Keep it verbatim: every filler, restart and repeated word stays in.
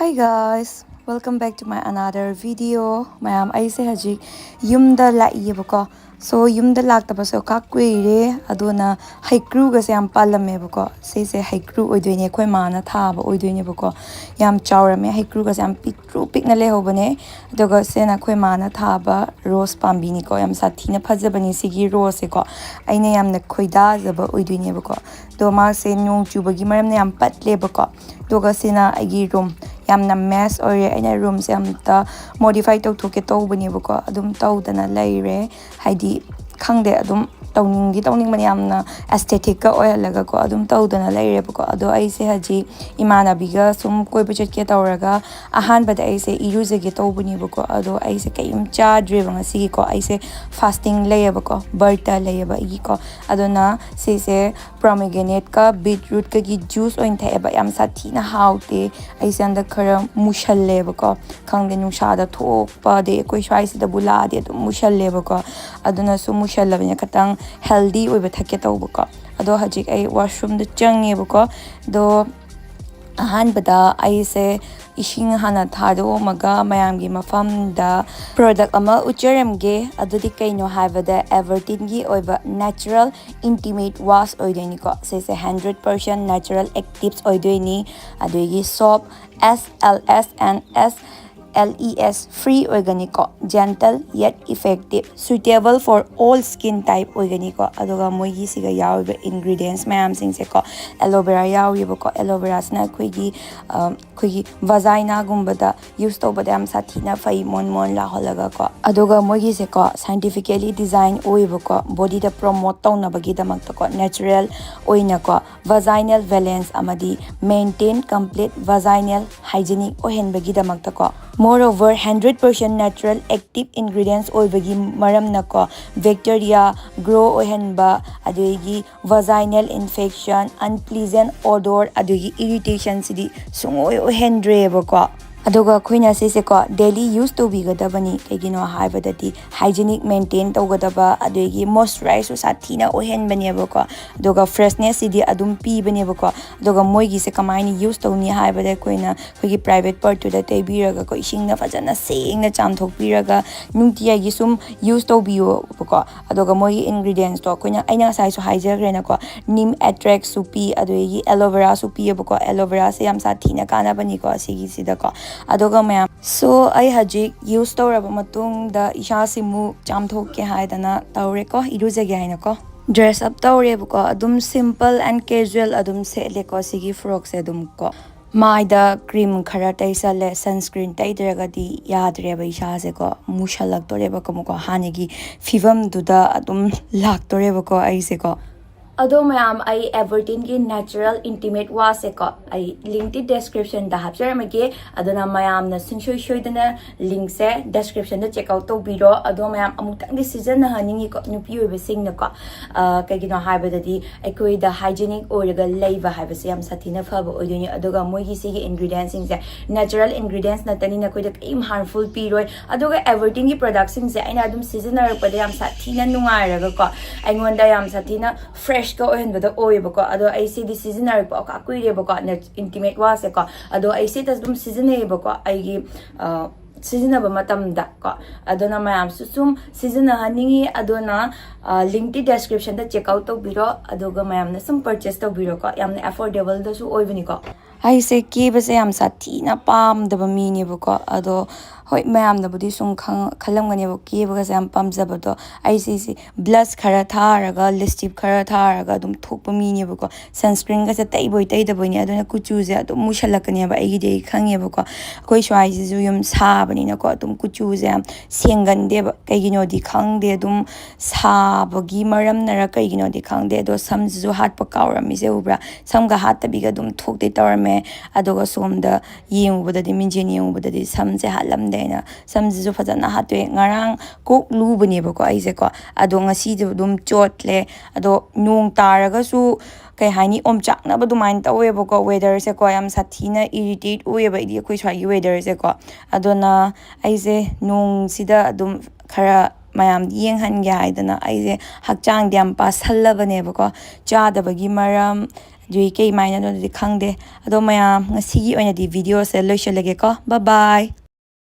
Hi guys, welcome back to my another video. ꯃꯌꯥꯝ, ꯑꯩꯁꯦ ꯍꯧꯖꯤꯛ ꯌꯨꯝꯗ ꯂꯥꯛꯏꯌꯦꯕꯀꯣ. So ꯌꯨꯝꯗ ꯂꯥꯛꯇꯕꯁꯨ ꯈꯔ ꯀꯨꯏꯔꯦ, ꯑꯗꯨꯅ ꯍꯩꯀ꯭ꯔꯨꯒꯁꯦ ꯌꯥꯝ ꯄꯥꯜꯂꯝꯃꯦꯕꯀꯣ꯫ ꯁꯤꯁꯦ ꯍꯩꯀ꯭ꯔꯨ ꯑꯣꯏꯗꯣꯏꯅꯦ, ꯑꯩꯈꯣꯏ ꯃꯥꯅ ꯊꯥꯕ ꯑꯣꯏꯗꯣꯏꯅꯦꯕꯀꯣ꯫ ꯌꯥꯝ ꯆꯥꯎꯔꯝꯃꯦ, ꯍꯩꯀ꯭ꯔꯨꯒꯁꯦ ꯌꯥꯝ ꯄꯤꯛꯇ꯭ꯔꯨ ꯄꯤꯛꯅ ꯂꯩꯍꯧꯕꯅꯦ꯫ ꯑꯗꯨꯒ ꯁꯤꯅ ꯑꯩꯈꯣꯏ ꯃꯥꯅ ꯊꯥꯕ ꯔꯣꯁ ꯄꯥꯝꯕꯤꯅꯤꯀꯣ꯫ ꯌꯥꯝ ꯁꯥꯊꯤꯅ ꯐꯖꯕꯅꯤ ꯁꯤꯒꯤ ꯔꯣꯁꯁꯦꯀꯣ꯫ ꯑꯩꯅ ꯌꯥꯝꯅ ꯈꯣꯏꯗꯥꯖꯕ ꯑꯣꯏꯗꯣꯏꯅꯦꯕꯀꯣ꯫ ꯑꯗꯣ ꯃꯥꯁꯦ ꯅꯣꯡ ꯆꯨꯕꯒꯤ ꯃꯔꯝꯅ ꯌꯥꯝ ꯄꯠꯂꯦꯕꯀꯣ꯫ ꯑꯗꯨꯒ ꯁꯤꯅ ꯑꯩꯒꯤ ꯔꯨꯝ, ꯌꯥꯝꯅ ꯃꯦꯁ ꯑꯣꯏꯔꯦ꯫ ꯑꯩꯅ ꯔꯨꯝꯁꯦ ꯑꯝꯇ ꯃꯣꯗꯤꯐꯥꯏ ꯇꯧꯊꯣꯛꯀꯦ ꯇꯧꯕꯅꯦꯕꯀꯣ, ꯑꯗꯨꯝ ꯇꯧꯗꯅ ꯂꯩꯔꯦ꯫ ꯍꯥꯏꯗꯤ, ꯈꯪꯗꯦ, ꯑꯗꯨꯝ ꯇꯧꯅꯤꯡꯗꯤ ꯇꯧꯅꯤꯡꯕꯅꯦ, ꯌꯥꯝꯅ ꯑꯦꯁꯊꯦꯇꯤꯛꯀ ꯑꯣꯏꯍꯜꯂꯒꯀꯣ, ꯑꯗꯨꯝ ꯇꯧꯗꯅ ꯂꯩꯔꯦꯕꯀꯣ꯫ ꯑꯗꯣ ꯑꯩꯁꯦ ꯍꯧꯖꯤꯛ ꯏꯃꯥꯟꯅꯕꯤꯒ ꯁꯨꯝ ꯀꯣꯏꯕ ꯆꯠꯀꯦ ꯇꯧꯔꯒ ꯑꯍꯥꯟꯕꯗ ꯑꯩꯁꯦ ꯏꯔꯨꯖꯒꯦ ꯇꯧꯕꯅꯦꯕꯀꯣ꯫ ꯑꯗꯣ ꯑꯩꯁꯦ ꯀꯩꯝ ꯆꯥꯗ꯭ꯔꯦꯕ ꯉꯁꯤꯒꯤꯀꯣ꯫ ꯑꯩꯁꯦ ꯐꯥꯁꯇꯤꯡ ꯂꯩꯌꯦꯕꯀꯣ, ꯕꯔꯇ ꯂꯩꯌꯦꯕ ꯑꯩꯒꯤꯀꯣ꯫ ꯑꯗꯨꯅ ꯁꯤꯁꯦ ꯄ꯭ꯔꯣꯃꯤꯒ꯭ꯔꯦꯅꯦꯠꯀ ꯕꯤꯠꯔꯨꯠꯀꯒꯤ ꯖꯨꯁ ꯑꯣꯏꯅ ꯊꯛꯑꯦꯕ꯫ ꯌꯥꯝ ꯁꯥꯊꯤꯅ ꯍꯥꯎꯇꯦ꯫ ꯑꯩꯁꯦ ꯍꯟꯗꯛ ꯈꯔ ꯃꯨꯁꯜꯂꯦꯕꯀꯣ꯫ ꯈꯪꯗꯦ, ꯅꯨꯡꯁꯥꯗ ꯊꯣꯛꯄ, ꯑꯗꯩ ꯑꯩꯈꯣꯏ ꯁ꯭ꯋꯥꯏꯁꯤꯗꯕꯨ ꯂꯥꯛꯑꯗꯤ ꯑꯗꯨꯝ ꯃꯨꯁꯜꯂꯦꯕꯀꯣ꯫ ꯑꯗꯨꯅꯁꯨ ꯃꯨꯁꯜꯂꯕꯅꯤꯅ ꯈꯤꯇꯪ ꯍꯦꯜꯗꯤ ꯑꯣꯏꯕ ꯊꯛꯀꯦ ꯇꯧꯕꯀꯣ꯫ ꯑꯗꯣ ꯍꯧꯖꯤꯛ ꯑꯩ ꯋꯥꯁꯔꯨꯝꯗ ꯆꯪꯉꯦꯕꯀꯣ꯫ ꯑꯗꯣ ꯑꯍꯥꯟꯕꯗ ꯑꯩꯁꯦ ꯏꯁꯤꯡ ꯍꯥꯟꯅ ꯊꯥꯗꯣꯛꯑꯝꯃꯒ ꯃꯌꯥꯝꯒꯤ ꯃꯐꯝꯗ ꯄ꯭ꯔꯗꯛ ꯑꯃ ꯎꯠꯆꯔꯝꯒꯦ꯫ ꯑꯗꯨꯗꯤ ꯀꯩꯅꯣ ꯍꯥꯏꯕꯗ, ꯑꯦꯚꯔꯇꯤꯟꯒꯤ ꯑꯣꯏꯕ natural intimate wash ꯑꯣꯏꯗꯣꯏꯅꯤꯀꯣ꯫ ꯁꯤꯁꯦ hundred percent natural actives ꯑꯣꯏꯗꯣꯏꯅꯤ꯫ ꯑꯗꯨꯒꯤ soap S L S and S L E S free ꯑꯣꯏꯒꯅꯤꯀꯣ꯫ Gentle yet effective, suitable for all skin type ꯑꯣꯏꯒꯅꯤꯀꯣ꯫ ꯑꯗꯨꯒ ꯃꯣꯏꯒꯤꯁꯤꯒ ꯌꯥꯎꯔꯤꯕ ingredients ꯃꯌꯥꯝꯁꯤꯡꯁꯦꯀꯣ, ꯑꯦꯂꯣꯕꯦꯔꯥ ꯌꯥꯎꯔꯤꯕꯀꯣ꯫ ꯑꯦꯂꯣꯕꯦꯔꯥꯁꯤꯅ ꯑꯩꯈꯣꯏꯒꯤ, ꯑ, ꯑꯩꯈꯣꯏꯒꯤ ꯚꯖꯥꯏꯅꯥꯒꯨꯝꯕꯗ ꯌꯨꯁ ꯇꯧꯕꯗ ꯌꯥꯝ ꯁꯥꯊꯤꯅ ꯐꯩ, ꯃꯣꯟ ꯃꯣꯟ ꯂꯥꯎꯍꯜꯂꯒꯀꯣ꯫ ꯑꯗꯨꯒ ꯃꯣꯏꯒꯤꯁꯦꯀꯣ, scientifically design ꯑꯣꯏꯕꯀꯣ, ꯕꯣꯗꯤꯗ ꯄ꯭ꯔꯣꯃꯣꯠ ꯇꯧꯅꯕꯒꯤꯗꯃꯛꯇꯀꯣ, ꯅꯦꯆꯔꯦꯜ ꯑꯣꯏꯅꯀꯣ, vaginal balance ꯑꯃꯗꯤ maintain complete vaginal hygienic ꯑꯣꯏꯍꯟꯕꯒꯤꯗꯃꯛꯇꯀꯣ꯫ Moreover, hundred percent natural active ingredients ꯑꯣꯏꯕꯒꯤ ꯃꯔꯝꯅꯀꯣ, bacteria grow ꯑꯣꯏꯍꯟꯕ, ꯑꯗꯒꯤ vaginal infection, unpleasant odor, ꯑꯗꯒꯤ irritation ꯁꯤꯗꯤ ꯁꯨꯡꯑꯣꯏ ꯑꯣꯏꯍꯟꯗ꯭ꯔꯦꯕꯀꯣ꯫ ꯑꯗꯨꯒ ꯑꯩꯈꯣꯏꯅ ꯁꯤꯁꯦꯀꯣ daily use ꯇꯧꯕꯤꯒꯗꯕꯅꯤ꯫ ꯀꯩꯒꯤꯅꯣ ꯍꯥꯏꯕꯗꯗꯤ hygienic maintain ꯇꯧꯒꯗꯕ, ꯑꯗꯒꯤ moisturizeꯁꯨ ꯁꯥꯊꯤꯅ ꯑꯣꯏꯍꯟꯕꯅꯦꯕꯀꯣ꯫ ꯑꯗꯨꯒ freshnessꯁꯤꯗꯤ ꯑꯗꯨꯝ ꯄꯤꯕꯅꯦꯕꯀꯣ꯫ ꯑꯗꯨꯒ ꯃꯣꯏꯒꯤꯁꯦ ꯀꯃꯥꯏꯅ use ꯇꯧꯅꯤ ꯍꯥꯏꯕꯗ, ꯑꯩꯈꯣꯏꯅ ꯑꯩꯈꯣꯏꯒꯤ private partꯇꯨꯗ ꯇꯩꯕꯤꯔꯒꯀꯣ, ꯏꯁꯤꯡꯅ ꯐꯖꯅ ꯁꯦꯡꯅ ꯆꯥꯝꯊꯣꯛꯄꯤꯔꯒ ꯅꯨꯡꯇꯤꯖꯥꯏꯒꯤ ꯁꯨꯝ use ꯇꯧꯕꯤꯌꯣꯕꯀꯣ꯫ ꯑꯗꯨꯒ ꯃꯣꯏꯒꯤ ingredientsꯇꯣ ꯑꯩꯈꯣꯏꯅ, ꯑꯩꯅ ꯉꯁꯥꯏꯁꯨ ꯍꯥꯏꯖꯈ꯭ꯔꯦꯅꯀꯣ, neem extractꯁꯨ ꯄꯤ, ꯑꯗꯨꯗꯒꯤ aloe veraꯁꯨ ꯄꯤꯌꯦꯕꯀꯣ꯫ Aloe veraꯁꯦ ꯌꯥꯝ ꯁꯥꯊꯤꯅ ꯀꯥꯟꯅꯕꯅꯤꯀꯣ ꯁꯤꯒꯤꯁꯤꯗꯀꯣ꯫ ꯑꯗꯨꯒ ꯃꯌꯥꯝ, so ꯑꯩ ꯍꯧꯖꯤꯛ use ꯇꯧꯔꯕ ꯃꯇꯨꯡꯗ ꯏꯁꯥꯁꯤꯃꯨꯛ ꯆꯥꯝꯊꯣꯛꯀꯦ ꯍꯥꯏꯗꯅ ꯇꯧꯔꯦꯀꯣ, ꯏꯔꯨꯖꯒꯦ ꯍꯥꯏꯅꯀꯣ꯫ Dress up ꯇꯧꯔꯦꯕꯀꯣ, ꯑꯗꯨꯝ simple and casual ꯑꯗꯨꯝ ꯁꯦꯠꯂꯦꯀꯣ ꯁꯤꯒꯤ frockꯁꯦ ꯑꯗꯨꯝ ꯀꯣ꯫ ꯃꯥꯏꯗ cream ꯈꯔ ꯇꯩꯁꯜꯂꯦ, sunscreen ꯇꯩꯗ꯭ꯔꯒꯗꯤ ꯌꯥꯗ꯭ꯔꯦꯕ ꯏꯁꯥꯁꯦꯀꯣ, ꯃꯨꯁꯜꯂꯛꯇꯣꯔꯦꯕ ꯑꯃꯨꯛꯀꯣ, ꯍꯥꯟꯅꯒꯤ ꯐꯤꯕꯝꯗꯨꯗ ꯑꯗꯨꯝ ꯂꯥꯛꯇꯣꯔꯦꯕꯀꯣ ꯑꯩꯁꯦꯀꯣ꯫ ꯑꯗꯣ ꯃꯌꯥꯝ, ꯑꯩ Everteenꯒꯤ natural intimate wash ꯁꯦꯀꯣ, ꯑꯩ linkꯇꯤ descriptionꯗ ꯍꯥꯞꯆꯔꯝꯃꯒꯦ꯫ ꯑꯗꯨꯅ ꯃꯌꯥꯝꯅ ꯁꯨꯡꯁꯣꯏ ꯁꯣꯏꯗꯅ linkꯁꯦ descriptionꯗ check out ꯇꯧꯕꯤꯔꯣ꯫ ꯑꯗꯣ ꯃꯌꯥꯝ, ꯑꯃꯨꯛꯇꯪꯗꯤ ꯁꯤꯖꯤꯟꯅꯍꯟꯅꯤꯡꯉꯤꯀꯣ ꯅꯨꯄꯤ ꯑꯣꯏꯕꯁꯤꯡꯅꯀꯣ꯫ ꯑ, ꯀꯩꯒꯤꯅꯣ ꯍꯥꯏꯕꯗꯗꯤ ꯑꯩꯈꯣꯏꯗ hygienic ꯑꯣꯏꯔꯒ ꯂꯩꯕ ꯍꯥꯏꯕꯁꯦ ꯌꯥꯝ ꯁꯥꯊꯤꯅ ꯐꯕ ꯑꯣꯏꯗꯣꯏꯅꯤ꯫ ꯑꯗꯨꯒ ꯃꯣꯏꯒꯤ ꯁꯤꯒꯤ ingredientsꯁꯤꯡꯁꯦ natural ingredients ꯅꯠꯇꯅꯤꯅ ꯑꯩꯈꯣꯏꯗ ꯀꯔꯤꯝ harmful ꯄꯤꯔꯣꯏ꯫ ꯑꯗꯨꯒ Everteenꯒꯤ productꯁꯤꯡꯁꯦ ꯑꯩꯅ ꯑꯗꯨꯝ ꯁꯤꯖꯤꯟꯅꯔꯛꯄꯗ ꯌꯥꯝ ꯁꯥꯊꯤꯅ ꯅꯨꯡꯉꯥꯏꯔꯒꯀꯣ, ꯑꯩꯉꯣꯟꯗ ꯌꯥꯝ ꯁꯥꯊꯤꯅ freshꯀ ꯑꯣꯏꯍꯟꯕꯗꯣ ꯑꯣꯏꯌꯦꯕꯀꯣ꯫ ꯑꯗꯣ ꯑꯩ ꯁꯤꯗꯤ ꯁꯤꯖꯤꯟꯅꯔꯛꯄ ꯀꯨꯏꯔꯦꯕꯀꯣ, intimate wash ꯁꯦꯀꯣ꯫ ꯑꯗꯣ ꯑꯩ ꯁꯤꯗ ꯑꯗꯨꯝ ꯁꯤꯖꯤꯟꯅꯩꯌꯦꯕꯀꯣ, ꯑꯩꯒꯤ, ꯑ, ꯁꯤꯖꯤꯟꯅꯕ ꯃꯇꯝꯗ ꯀꯣ꯫ ꯑꯗꯨꯅ ꯃꯌꯥꯝꯁꯨ ꯁꯨꯝ ꯁꯤꯖꯤꯟꯅꯍꯟꯅꯤꯡꯉꯤ꯫ ꯑꯗꯨꯅ, ꯑ, linkꯇꯤ descriptionꯗ check out ꯇꯧꯕꯤꯔꯣ, ꯑꯗꯨꯒ ꯃꯌꯥꯝꯅ ꯁꯨꯝ purchase ꯇꯧꯕꯤꯔꯣꯀꯣ, ꯌꯥꯝꯅ affordableꯗꯁꯨ ꯑꯣꯏꯕꯅꯤꯀꯣ꯫ ꯑꯩꯁꯦ ꯀꯦꯕꯁꯦ ꯌꯥꯝ ꯁꯥꯊꯤꯅ ꯄꯥꯝꯗꯕ ꯃꯤꯅꯦꯕꯀꯣ, ꯑꯗꯣ ꯍꯣꯏ, ꯃꯌꯥꯝꯅꯕꯨꯗꯤ ꯁꯨꯝ ꯈꯪ-, ꯈꯜꯂꯝꯒꯅꯦꯕ, ꯀꯦꯕꯒꯁꯦ ꯌꯥꯝ ꯄꯥꯝꯖꯕꯗꯣ꯫ ꯑꯩꯁꯦ ꯁꯤ blush ꯈꯔ ꯊꯥꯔꯒ, lipstick ꯈꯔ ꯊꯥꯔꯒ ꯑꯗꯨꯝ ꯊꯣꯛꯄ ꯃꯤꯅꯦꯕꯀꯣ꯫ Sunscreenꯒꯁꯦ ꯇꯩꯕꯣꯏ ꯇꯩꯗꯕꯣꯏꯅꯦ, ꯑꯗꯨꯅ ꯀꯨꯆꯨꯁꯦ ꯑꯗꯨꯝ ꯃꯨꯁꯜꯂꯛꯀꯅꯦꯕ ꯑꯩꯒꯤꯗꯤ, ꯑꯩ ꯈꯪꯉꯦꯕꯀꯣ꯫ ꯑꯩꯈꯣꯏ ꯁ꯭ꯋꯥꯏꯁꯤꯁꯨ ꯌꯨꯝ ꯁꯥꯕꯅꯤꯅꯀꯣ, ꯑꯗꯨꯝ ꯀꯨꯆꯨꯁꯦ ꯌꯥꯝ ꯁꯦꯡꯒꯟꯗꯦꯕ, ꯀꯩꯒꯤꯅꯣꯗꯤ ꯈꯪꯗꯦ, ꯑꯗꯨꯝ ꯁꯥꯕꯒꯤ ꯃꯔꯝꯅꯔ ꯀꯩꯒꯤꯅꯣꯗꯤ ꯈꯪꯗꯦ, ꯑꯗꯣ ꯁꯝꯁꯤꯁꯨ ꯍꯥꯠꯄ ꯀꯥꯎꯔꯝꯃꯤꯁꯦ ꯎꯕ꯭ꯔꯥ? ꯁꯝꯒ ꯍꯥꯠꯇꯕꯤꯒ ꯑꯗꯨꯝ ꯊꯣꯛꯇꯦ ꯇꯧꯔꯝꯃꯦ꯫ ꯑꯗꯨꯒ ꯁꯣꯝꯗ ꯌꯦꯡꯉꯨꯕꯗꯗꯤ, ꯃꯤꯡꯖꯦꯜ ꯌꯦꯡꯉꯨꯕꯗꯗꯤ ꯁꯝꯁꯦ ꯍꯥꯠꯂꯝꯗꯦ꯫ ꯑꯩꯅ ꯁꯝꯁꯤꯁꯨ ꯐꯖꯅ ꯍꯥꯠꯇꯣꯛꯑꯦ꯫ ꯉꯔꯥꯡ ꯀꯣꯛ ꯂꯨꯕꯅꯦꯕꯀꯣ ꯑꯩꯁꯦꯀꯣ, ꯑꯗꯣ ꯉꯁꯤꯗꯤ ꯑꯗꯨꯝ ꯆꯣꯠꯂꯦ꯫ ꯑꯗꯣ ꯅꯣꯡ ꯇꯥꯔꯒꯁꯨ ꯀꯩ ꯍꯥꯏꯅꯤ, ꯑꯣꯝꯆꯥꯛꯅꯕ ꯑꯗꯨꯃꯥꯏꯅ ꯇꯧꯋꯦꯕꯀꯣ꯫ ꯋꯦꯗꯔꯁꯦꯀꯣ ꯌꯥꯝ ꯁꯥꯊꯤꯅ ꯏꯔꯤꯇꯦꯠ ꯑꯣꯏꯌꯦꯕ ꯑꯩꯗꯤ ꯑꯩꯈꯣꯏ ꯁ꯭ꯋꯥꯏꯒꯤ ꯋꯦꯗꯔꯁꯦꯀꯣ꯫ ꯑꯗꯨꯅ ꯑꯩꯁꯦ ꯅꯣꯡꯁꯤꯗ ꯑꯗꯨꯝ ꯈꯔ ꯃꯌꯥꯝꯗ ꯌꯦꯡꯍꯟꯒꯦ ꯍꯥꯏꯗꯅ ꯑꯩꯁꯦ ꯍꯛꯆꯥꯡꯗꯤ ꯌꯥꯝ ꯄꯥꯁꯜꯂꯕꯅꯦꯕꯀꯣ꯫ ꯆꯥꯗꯕꯒꯤ ꯃꯔꯝ ꯑꯗꯨꯒꯤ ꯀꯩꯃꯥꯏꯅꯅꯣꯗꯤ ꯈꯪꯗꯦ꯫ ꯑꯗꯣ ꯃꯌꯥꯝ, ꯉꯁꯤꯒꯤ ꯑꯣꯏꯅꯗꯤ ꯚꯤꯗꯤꯑꯣꯁꯦ ꯂꯣꯏꯁꯤꯜꯂꯒꯦꯀꯣ꯫ Bye bye꯫